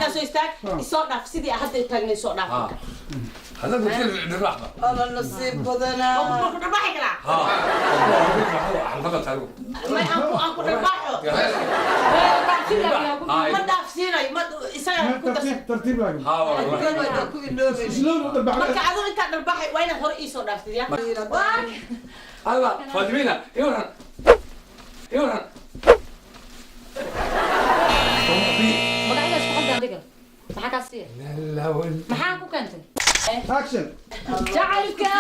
Halkaa soo istaag, isoo dhaaf sidii aad hadda taagnay, soo dhaaf. Hadda dhirbaxba. Alla, nasiib badanaa. Ma ku dharbaaxi karaa? Xalfada taago. May, aan ku dharbaaxo. Ma dhaafsiinayo, ma isaga ku darsan. Tartiib, tartiib laakiin. Ha, waa. Ku iloobaysa. Slow u dharbaax. Marka adigu intaa dharbaaxay, waa inaad hore iisoo dhaaftid ya. Allah, Fatimina, iwaran, iwaran. Magacyada isku qaldan adiga. Maxaa kaa siiya? Maxaa ku keentay? Action. Jacaylka.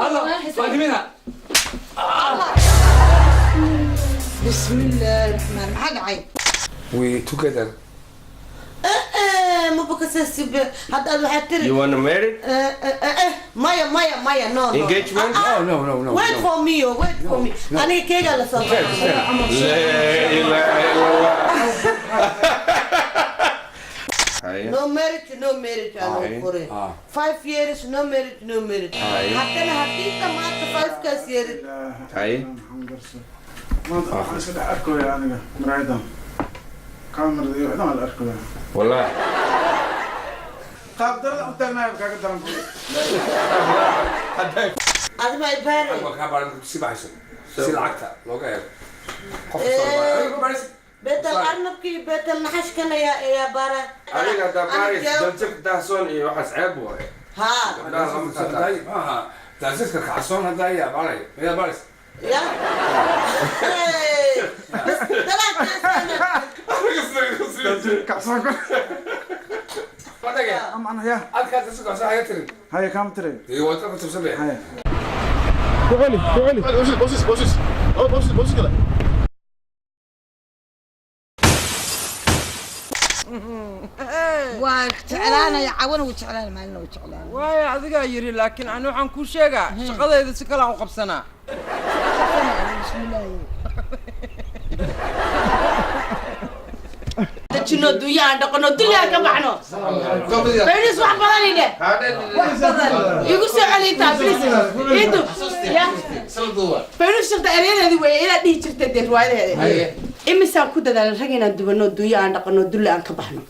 Allah, Fatimina. Bismi illaahi raxmaan, maxaa dhacay? We together. Mabakasasibe hadda aad waxaad tiri. You wanna marry? Maya, maya, maya, no, no. Engagement? No, no, no, no. Wait for me, oh, wait for me. Aniga keegaa la soo. La ilaha illallah. Haye. No marriage, no marriage aan Aye. qoray. 5 years, no marriage, no marriage. Aye. Haddana haddii dhamaata 5-kaas years. Haye. Maanta waxaan iska dhex arkooya aniga muraayadan, kamerada iyo waxdan waa la arkooya. Wallah. Qaab darada u taagnaaya kaaga daran. Adima ibaare. Waa kaa baaran si baxayso. Si lacagta looga eego. Qofka soo baaray. Beetal arnabkii, beetal naxashkan ayaa baara. Adiga haddaa baaris daljab dahsoon iyo waxaas ceeb waaye. Haa. Gabdhaha lama taataa. Maaha. Daasiska kacsoon hadda ayaa baaray. Miyaa baaris? Ya. Bas dalaagkaas. Kacsoon ku Fadhiga. Amana ya. Halkaas daasiska kacsoon haga tirin. Haya, kaama tiray. Dee waa ka tubsan. Haya, ku celi, ku celi. Bosis, bosis, bosis. Oh, bosis, bosis kale. Waa jeclaanaya cawana, wuu jeclaanaya maalina, wuu jeclaanaya. Waaya, adigaa yidhi, laakiin ani waxaan kuu sheegaa shaqadayda si kale aan u qabsanaa. Bismillaahi. Dejino, dunya aan dhaqano, dunya aan ka baxno. Faynuus, wax badan idhe. Wax badan. Igu soo celintaa, please. Idu ya Faynuus shirta eryadeedi weeye inaad dhihi jirtay dee riwaayadaheeda. Imisaan ku dadaalan rag inaan dubano, dunya aan dhaqano, dulle aan ka baxno.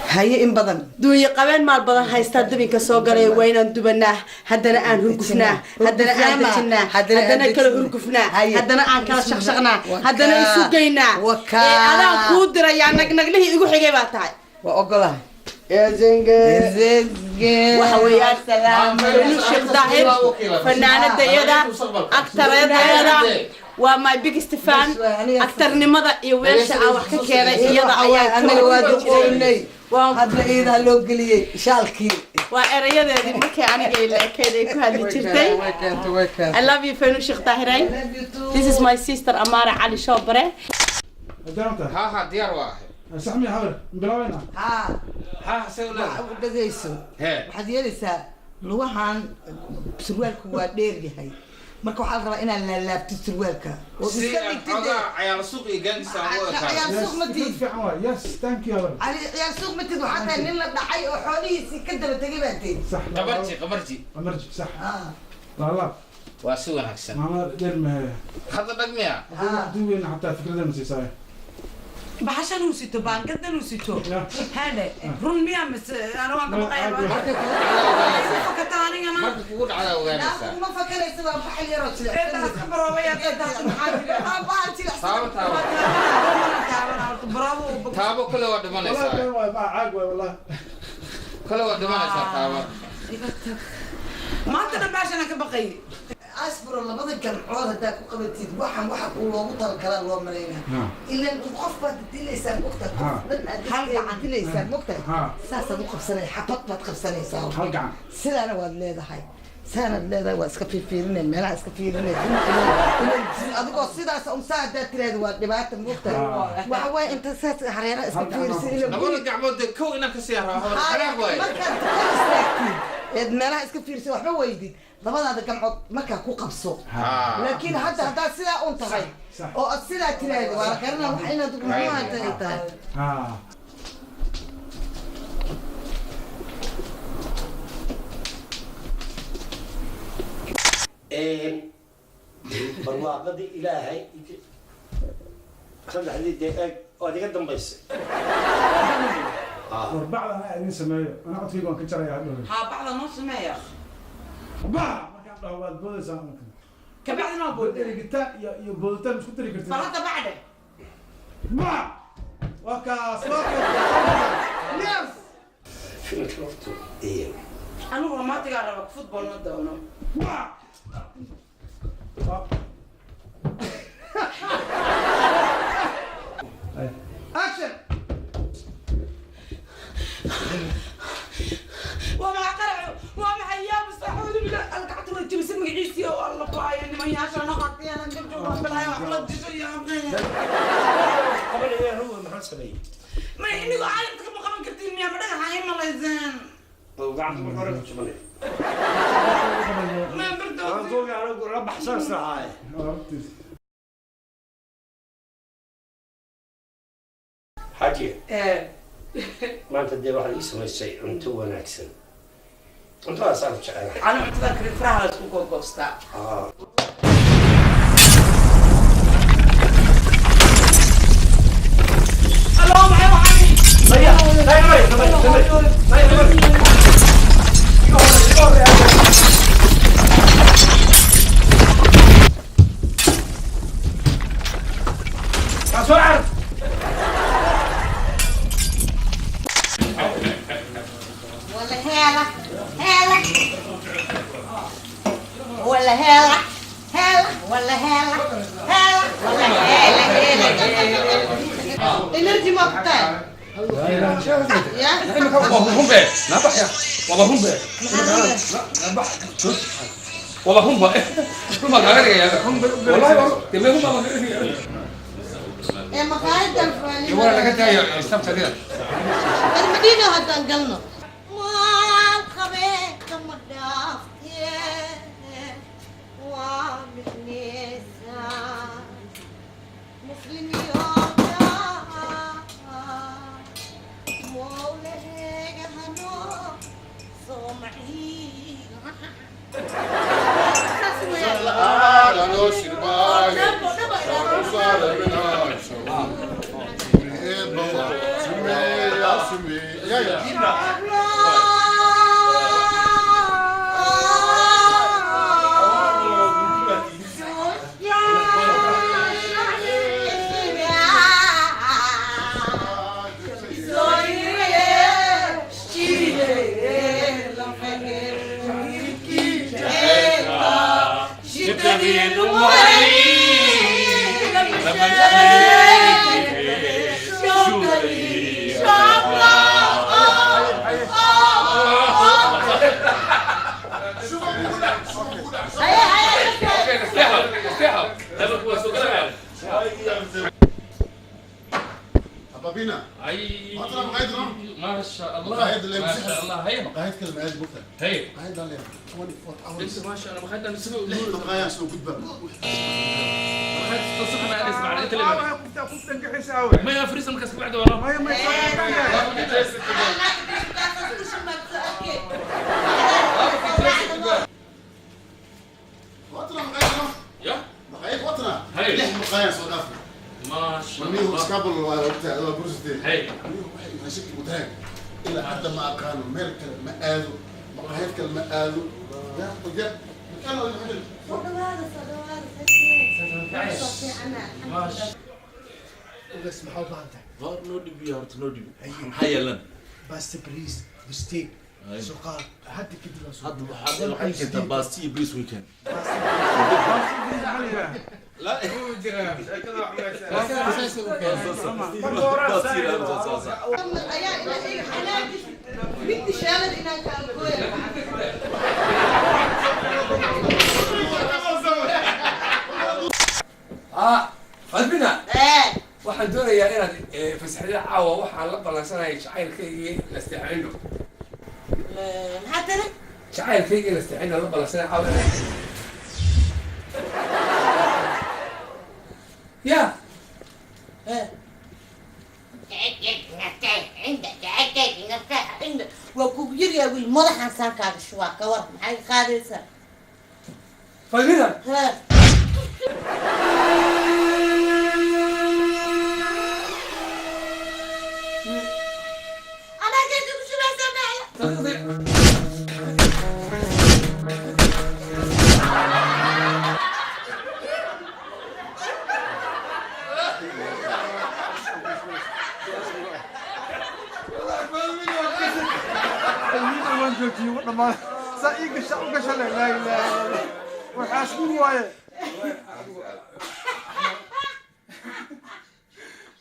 Haye, in badan. Duunye qabeen maal badan haystaa dabinka soo galay, waa inaan dubanaa, haddana aan hurgufnaa, haddana aan dejinaa, haddana kala hurgufnaa, haddana aan kala shaqshaqnaa, haddana isu geynaa. Ee adaan kuu dirayaa, nagnaglihii igu xigay baa tahay. Waa ogolahay. Waxa weeyaan Faynuus Sheekh Daahir, fanaanadayada, aktaradayada, waa my biggest fan. Aktarnimada iyo weelsha aan wax ka keenay iyada ayaa. Anaga waa duqownay hadda, iidaa loo geliyey shaalkii. Waa erayadeedii markii aniga ila ekeyd ay ku hadli jirtay. I love you, Faynuus Sheekh Daahiray. This is my sister Amara Cali Shoobare. Diyaar? Ha ha, diyaar waa ahay. Sax miya, habar bilaabayna? Haa. Ha, se u leedahay. Dhagayso. Hee. Waxaad yeelaysaa, lugahan surwaalku waa dheer yahay, marka waxaa la rabaa inaad laalaabtid surwaalka oo si iska aan dhigtid. Xoogaa cayaal suuq iyo gaangis aan u ekaado. Ciyaal suuq ma tiid. Fiican waay, yes, thank you, habar. Cali, ciyaal suuq ma tiid, waxaa tahay nin la dhacay oo xoolihiisii ka daba tegay baa tiid. Sax. Qabarji, qabarji. Qabarji, sax. Ah. Laalaab. Waa si wanaagsan. Maamada dheer mahe. Hadda dhag miya? Hadduu weyna xataa fikrada ma siisaayo. Baxashan uu sito, baangadan uu sito, hadhe run miya mise ana waan ka baqaya? Marka kugu dhacdaa ogaanaysaa. Fakata anigana. Marka kugu dhacdaa ogaanaysaa. Ma fakaraysa, waa baxal yaroo jilicsan. Eedaas ka baroobaya, eedaas maxaa jira? Waa bahal jilicsan. Taabo, taabo. Bravo. Taabo kale, waa dhimanaysaa. Wallahi been waay, ma caag waay, wallahi. Kale, waa dhimanaysaa taabo. Maanta dhan baashan aan ka baqay. Asburo, labada gamcood haddaa ku qabatid, waxaan waxa uu loogu talagalaa loo malaynaa. Ilan qof baad dilaysaa, mogtahay, qof dhan aad Hal gacan. dilaysaa, mogtahay. Saasaad u qabsanay, xabad baad qabsanaysaa. Hal gacan. Sidaana waad leedahay, saanaad leedahay, waa iska fiirfiirinay, meelaha iska fiirinay. Adigoo sidaas un saa haddaad tiraahdo waa dhibaata, mogtahay. Waxa waaye inta saas hareeraha iska fiirisid ila Labada gacmood dee kow inaan ka sii raaxo xanaaq waaye. Markaad kor istaagtid eed meelaha iska fiirsid, waxba weydid, labadaada gamcood markaa ku qabso. Laakiin hadda haddaad sidaa un tahay oo aad sidaa tiraahdo, waa la garanaa wax inaad muxuu ay tahay. Barwaaqadii Ilaahay saddexdii dee eeg, waad iga dambaysay. War bacda anaa idin sameeyo, anaa codkayga waan ka jarayaa hadhow. Haa, bacda noo sameeya. Bac markaan dhaho waad boodaysaa marka. Kabacdina waa boodnaa. Erigitaan iyo booditaan isku dari kartid. Bal hadda bacde. Bac waa kaas, waa kaas. Yes. Filimka horta. Anigu romantigaa raba, football ma doono. Bac. Action. Waa maxay qaracu? Waa maxay yaabis? Axuudu billah, algacanta way jebisay magaciisii oo alla ku hayo nimanyaasha noqotayana gabdho bilahay wax la disho iyo Qabanaya ruwa, maxaan sameeyey? Ma inigu caalamka kama qaban kartiin miyaa? Ma dhagaxa ay malayseen? Oo gacanta marka hore ku jubanay. Ma bardo. Aan anagu la baxsan islahaay. Xaaji, maanta dee waxaad ii samaysay cunto wanaagsan. Cuntadaasaan ku jecelahay. Anigu cuntada kale faraha la isku googoostaa. Ah. Aloo, maxay waxaan? Maya, maya, maya, maya, maya, maya. Soo car. ولا هلا هلا ولا هلا هلا ولا هلا هلا ولا هلا هلا. Energy ma ku tahay ya? Waa runbe nabaxya, waaba runbe nabax, waaba runba, run baan kaaga dhigayaa wallahi, dee run baan kaaga dhigayaa. Ee maqaayadan. Dee waa laga daayo istamtadida. Madiina haddaan galno maal qabeenka ma dhaaftiye, waa mixneysaa muslimiyoda mowlaheega hanoo soo maciiga. Loo shirbaayo, sumeeya. Ababina. Ay. ما ترى مقاعد ما شاء الله. مقاعد اللي ما شاء الله، هي مقاعد كلمة هذه بكرة. هي مقاعد اللي 24 hours. انت ما شاء الله مخدة نسوي. مقاعد سوق قدبة. مخدة تصبح مع اسمع انت اللي ما يا فريزر مركز بعد ورا ما وطنا مقاعد. يا مقاعد وطنا. هي. لح مقاعد سوق أفريقيا. ما شاء ونيه الله. اسكابل وبتاع برزتي. هي. شكل متهاج إلى حتى ما أقانو ميركل ما آذو مقاعد كلمة آذو يا يا مكانه اللي حلو. ما شاء Ugaas, maxaa u baahan tahay? Var noo dhibiyo horta, noo dhibi. Maxaa yeelan? Basta, bariis, bisteek, suqaar. Hadda kadib waa soo Hadda waxay keentaa baasti iyo bariis weekend. لا. Mid shaalad inaan kala gooyo. Ah, Fadmina. Waxaan doonayaa inaad fasaxda caawa, waxaan la ballansanayay jacaylkaygii la isteexayno. Maxaa tiri? Jacaylkaygii la isteexayno la ballansanaya caawa ya. Waa kugu yaryaa wiil, madaxaan saankaaga shubaa, ka war maxay qaadaysaa? Fadmina. Ha. Waan joojiyey, wa dhammaan saa ii gasha u gasha le, laa ilaaha illa Allah, waxaas ku waaye.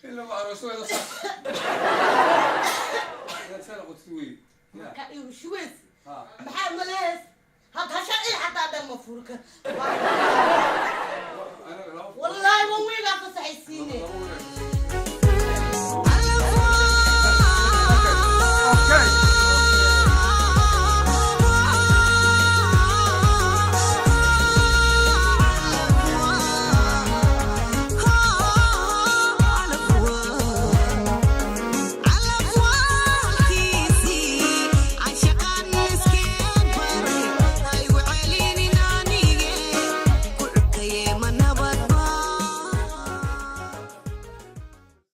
إلا ما أرسل صح. سنة قلت وي. Marka igu shubays, maxaa malees had hasha il xataa dhan ma furka.